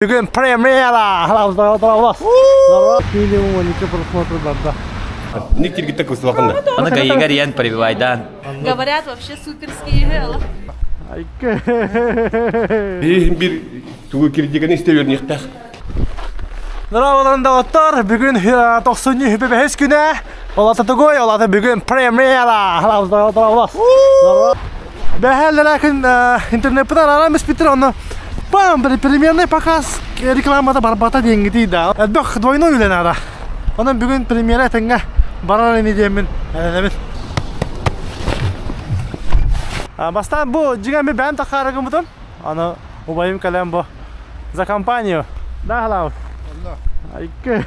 Бүгүн премьера! Минимум 12 просмотр барда. Ник киргитте кысылакында. Аны гаига риен прививайдан. Говорят, вообще суперские. Бир тугу кирдигени истеберниктах. Здравствуйте, доктор. Бүгүн 90 хүбе күнэ. Олата тугуй, олата бүгүн премьера. Бэһэллэрэ күн интернетпитин арааран испиттэр онно бам премьерный показ рекламата барбата диэҥҥитий да. Элбэх двойной үлэ наада. Онон бүгүн премьера этэҥҥэ барар ини диэммин эрэнэбин. Бастаан бу дьиҥэ ми бэйэм тахаары гыммытым. Аны убайым кэлэн бу за компанию. Да, халаабыт. Айкы.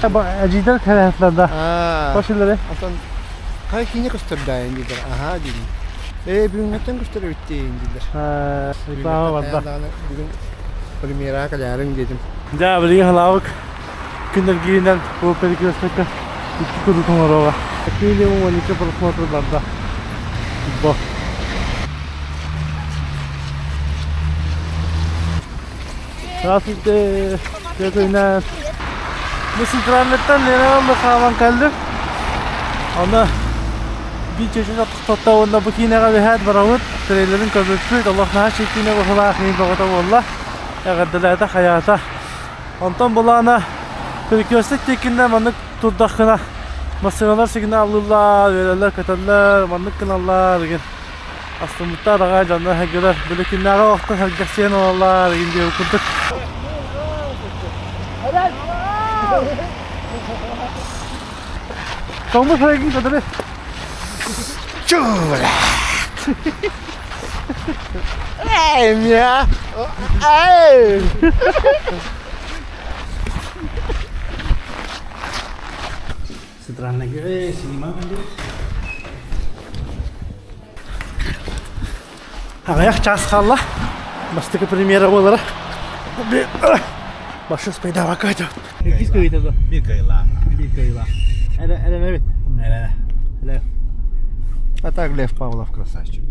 Эдьиийдэр кэлэһэтлэр да. Башилары. Асан хай кини көстөрдәйин диилэр. Аха диин. Ээ бүгүҥҥэттэн көстөр эбиттиин диилэр. Реклама барда. Бүгүн премьера кэлээриҥ диэтим. Дьэ, билигин халаабык күннэргиинэн бу перекрестокка икки курдук оҥоруоҕа. Минимум 12 просмотр барда. Бо. Здравствуйте, Света Бу центральныттан Ленаҕа хаалан кэллим. Аны биир чечен тохтотто уонна бу киинэҕэ биһээт барабыт. Трейлерин көрбүппүт, олох наһаа киинэ быһыылаах миин бөҕөтө буолла. Эҕэрдэлээтэ хайаата. Онтон былаана перекресток диэкиннэ маннык турдаххына массыыналар сигналлыыллар, үөрэллэр-көтөллөр, маннык гыналлар игин. Астыммыттар аҕай дьоннор сэргэлэр били күннээҕи олохтон сэргэхсийэн ылаллар игин диэбит курдук. Тоҥмут сарайгын көтөрү. Чула! Эй, мя! Эй! Центральная синема. Аҕыйах чаас хаалла. Бастакы премьера буолара. Башы спайдаабакка айтабыт. Иккис кыйыта да? Бир кыйылаах. Бир кыйылаах. Эрэ эрэнэбит. Эрэ. Лев. А так Лев Павлов красавчик.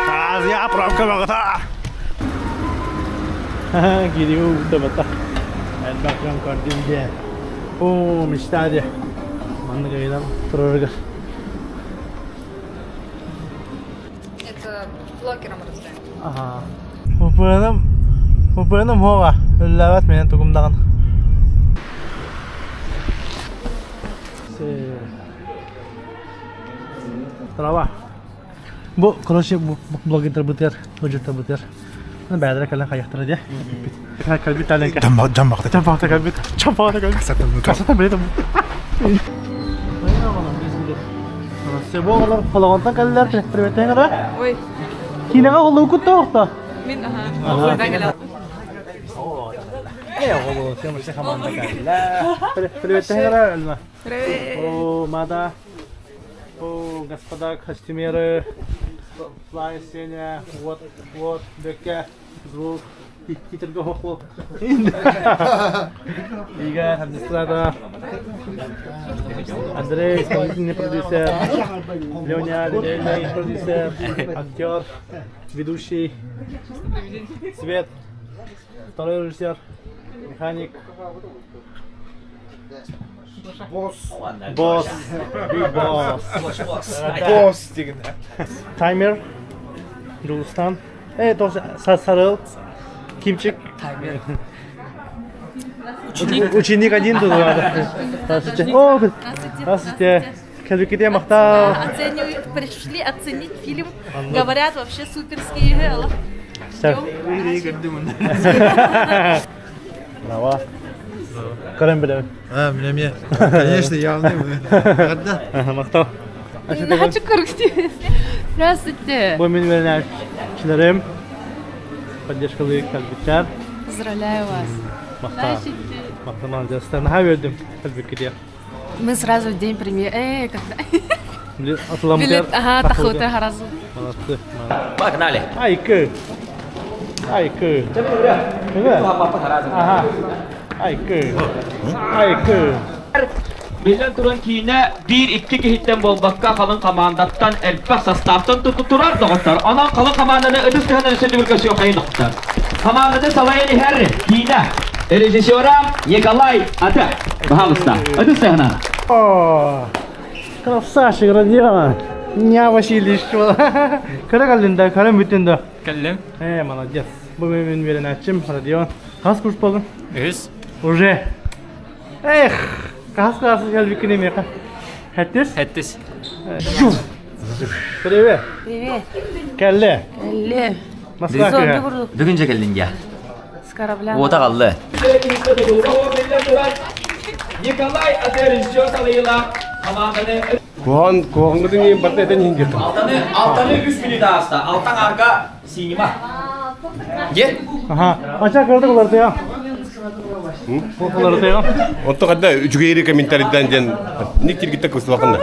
Азия пробка бөҕөтө. Кириу табата. Элбэх дьон көрдүм диэн. О, мечта диэ. Маннык ыйынан турарыгар. Это блогерам раздаем. Ага. ВПН-ым ВПН-ым хоға. Үлләбәт менен тугумдаган. Трава. Бу, короче, бу блогердар бытыар, блогердар бытыар. Бәдірі кэлэн хайахтара дии. Кэлбит таленка. Жамбақта. Чампаата кэлбит. Чампаата кэлбит. Касата билет. Себо олар холоҕонтон кэллэр приветтен гара. Ой, Кинеҕэ холлугукут тоохто. мин ага. Приветтен гара. О, мада. О, господа костюмеры. Флай, Сеня, вот, вот, Бекке, звук. Хитерге хохло. Игорь, администратор. Андрей, исполнительный продюсер. Леня, линейный продюсер. Актер, ведущий. Свет, второй режиссер, механик. Босс. Босс, big boss. Босс деген. Таймер, Дулустан. Тоже Сарыл. Кимчик. Таймер. Ученик. Ученик один тут надо. Здравствуйте. О, здравствуйте. Кэлбиккитигэр махтал. Оценивают, пришли оценить фильм. Говорят, вообще суперские. Браво. Көрөн билэбин. А, меня мне. Конечно, явный. Да. Махтал. Наче көрүктүү. Здравствуйте. Бу мин үөрэнээччилэрим. Поддержкалыы кэлбиттэр. Поздравляю вас. Махтал. Махтал молодецтар. Наһаа үөрдүм кэлбиккитигэр. Мы сразу в день премьеры. Когда? Атыламмытыгар Билет, ага, тахута сразу. Молодцы. Погнали. Айкы. Айкы. Ага. Айкы. Айкы. Биллэн туран киинэ биир-икки киһиттэн буолбакка халыҥ хамаандаттан элбэх састааптан турар доҕоттор. Онон халыҥ хамаанданы ытыс тыһынан өссө төгүл көрсүөххэйин доҕоттор. Хамаанданы салайан иһэр киинэ режиссера Николай Ата. Пожалуйста, ытыс тыһынан. О, красавчик, Родион. Ня Васильевич. Кыра кэллин да, кыра бүтүн да. Кэллим. Э, молодец. Бу мен үөрэнээччим, Родион. Хас курс болдың? Үһүс. Уже. Эх, хас класс кэлбиккин эмиэхэ. Хэттис? Хэттис. Привет. Привет. Кэллэ. Кэллэ. Москва Зомби кыһа. курдук. Бүгүн же кэллин дьэ. С корабля. Уота қалды. Николай Ата режиссер салайыла хамаанданы Куһаҕан куһаҕаҥҥытын иһин барыта этэн иһин диэххин. Алтаны алтаны үс мүнүүтэ ааста. Алтан арга синема. Дьэ. Аха. Ача көрдүк уларытыа. Уларытыа. Онто хадда үчүгэйри комментарийдан диэн ник киргитте кысылакында.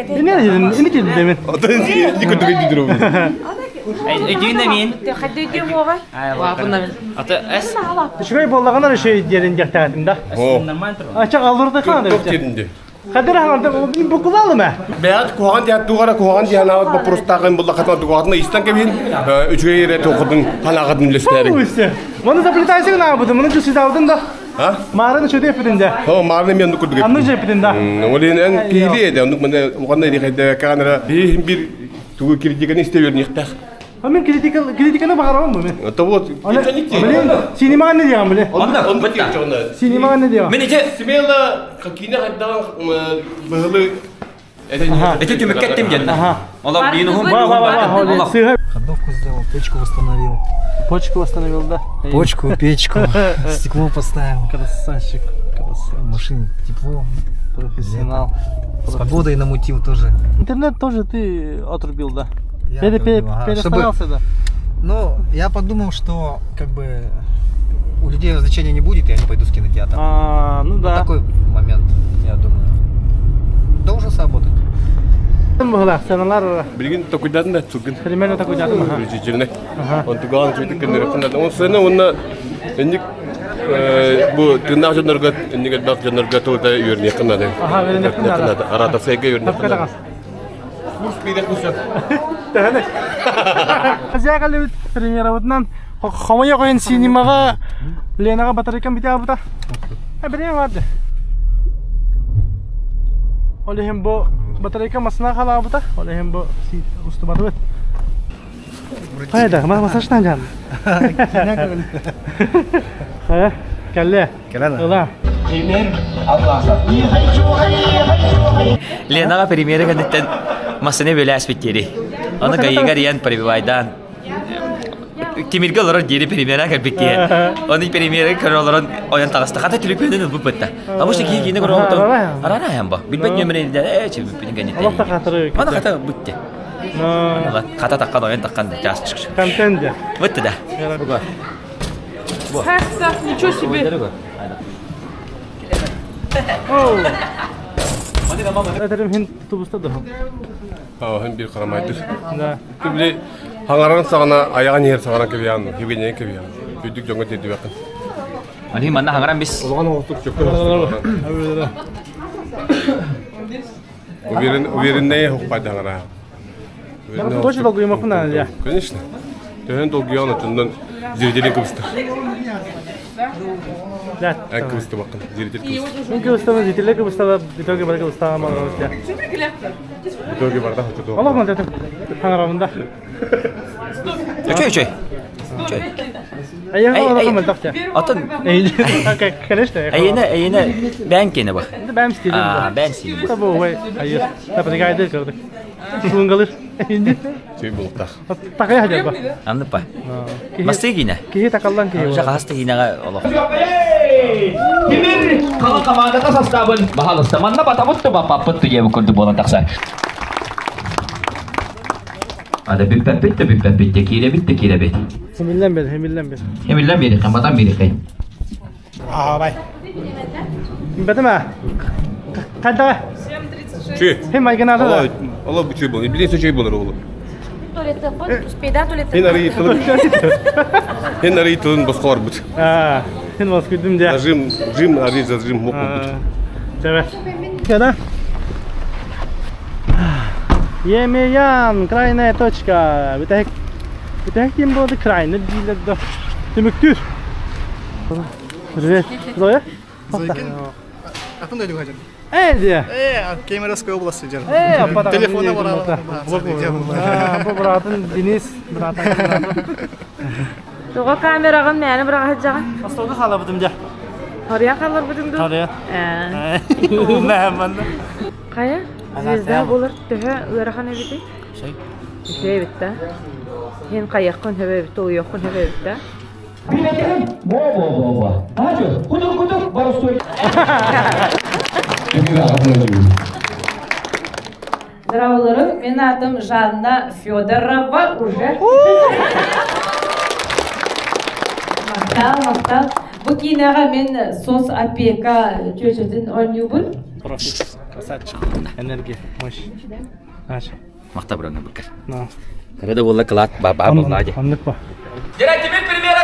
Ини ини килдемин. Ото ник көтүгэй дидиру. Өйдүүн мин. Ата эс. Үчүгэй буоллаҕына үчүгэй диэрин диэхтээтим да. О. Ача аллырды хаан Тох дединди. Хадыр хаан букулалы ма? Бэйат куһаҕан диэн тугара куһаҕан диэн аабат боппуруостааҕын буллахатына тугатына истэн кэбиһин үчүгэй эрэ тоқудун ханаҕатын үлэстээриҥ. Үссе. Маны заплетайсың наабытын, маны жүсүдаудын да. А? Маарын үчүдэ эппитин да. О, маарны мен курдук. Анны жеппитин да. Ол эн киһили эде, оннук мене уганна рихайда каганара бихин бир тугу критиканы исте бернихтах. А мен критика критиканы бағарам мен. Это вот. Блин, синемаға не диям, блин. Онда Он бытта. Синемаға не диям. Мен ити Смело какие хайдан быһылы ити түмүккеттим дьэн. Аха. Ола биин ухум. Ба ба ба ба. Сыга. Ходовку сделал, печку восстановил. Почку восстановил, да? Почку, печку, стекло поставил. Красавчик, красавчик. В машине тепло. Профессионал. С погодой намутил тоже. Интернет тоже ты отрубил, да? Я Пере- пере- отрубил, ага. Перестарался, да? Ну, я подумал, что как бы у людей развлечения не будет, и они пойдут в кинотеатр. А, ну Вот да. такой момент, я думаю. Должен сработать. Була, сеналар Билгин токуйдатын да цугин. примерно такой датым. Ага. Включительный. Он туган чуйты кеннер Он сына онна энник бу тыннах жонорго энник элбэх жонорго тута үйөрнех кынады. Аха, үйөрнех кынады. Арата сайга үйөрнех Тапка кынады. Курс бирек курс. Тәһәне. Хозяйка премьера Хомая қойын синемаға Ленаға батарейкам бите абыта. Ә бире барды. Олехим бу батарейка масына хала абыта. Олехим бу устубаты бит. Қайда, масаштан жан. Ә, кәлле. Кәлле. Ыла. Ленаға премьера кэнниттэн массыны бөләс биттери. Аны гайыгар ян прибивайдан. Тимирге олорор диэри премьера кэлбиккиэ. Оны премьера көрө олорон ойон таҕыста. Хата түлүпүөнүн ылбыт бытта. Абышы киһи киинэ көрө олорон арара аян бо. Билбэт нөмерин э чебиппин кэнниттэн. Олох тахатыры. Аны хата бытты. Хата таккан ойон таккан жас чык. Контент. Бытты да. Ничего себе. Этерим хин тубуста да. Аа, хэн бир карамайдыр. Да. Тибли хаңаран сагана аяган ер сагана кебиян, кебене кебиян. Бүдүк жоңго деди бакын. Аны манна хаңаран бис. Улган оғыстық чөккөр. Уверен, увереннее хукпайды хаңара. Точно долго ему надо, я. Конечно. Төһөн долгуян отундан зирделин кыбысты. Да. Әк кыбысты бакын, зирдел кыбысты. Мен кыбыстама, зитиле кыбыстама, итоге бар кыбыстама мал я. Итоге барда хоту. Аллах мал деді. Хаңарамында. Үчөй үчөй. Үчөй. Аяғы Эй, аллах эй. мал дақта. Атын Конечно. эйене эйене бән кене бу. Бәм стилім. Аа, бән стилім. Табу ой. Айыр. Тапы гайды көрдік. Суынгалыр. Енді. Чөй булуктах. Тақай хадер ба. Анныпа. Масты киинэ. Кихи такаллан кихи. Жа хаста киинэҕэ олох. Тимир халыҥ хамаандата составын баһалыста. Манна батабыт баппаппыт диэбит курдук буолан тахсар. Ада бүппэппит да бүппэппит де киирэбит да киирэбит. Хемиллен бер, хемиллен бер. Эмиллэн биэриххин, батан биэриххин. Абай. Бәтіме? Қайда? Чөй. Хем айгын ады да. Алла Алла чөй бол. Билен чөй болор оглу. Туалетте қой, успей, да, туалетте? Хен арый тылын. Хен арый тылын босқалар бут. Аа. Син воскуйдум дьэ. Зажим, жим, ари зажим мог быть. Чэбэ. Кэда. Емеян, крайная точка. Бүтэһик бүтэһик ким буолду крайный дииллэр да. Түмүктүүр. Привет. Зоя? Зойкин. Атын дойдуга дьон. Ээ дии. Ээ, Кемеровская область дьон. Ээ, аппа Телефона бараа. Бу быраатын Денис, быраатын. Тоҕо камераҕын мээнэ быраҕа сылдьаҕын? Остуолга хаалабытым дьэ. Харыйан хаалларбытым дуу? Харыйан. Ээ. Мэ манна. Хайа? Звезда буолар төһө ыарахан эбитий? Үчүгэй эбит да. Һин хайыаххын сөбө эбит, толуйуоххун сөбө эбит да. Бо бо бо бо. Кудук кудук боростуой. Здраволору, мен атым Жанна Федорова уже. Махтал, махтал. Бу киинэҕэ мен сос опека чүөчэтин оонньуубун. Профи, красавчик. Энергия, мощь. Наша. Махта бұраны бүкір. На. Кырада болла кылат ба ба болла Оннук ба. Директивин премьера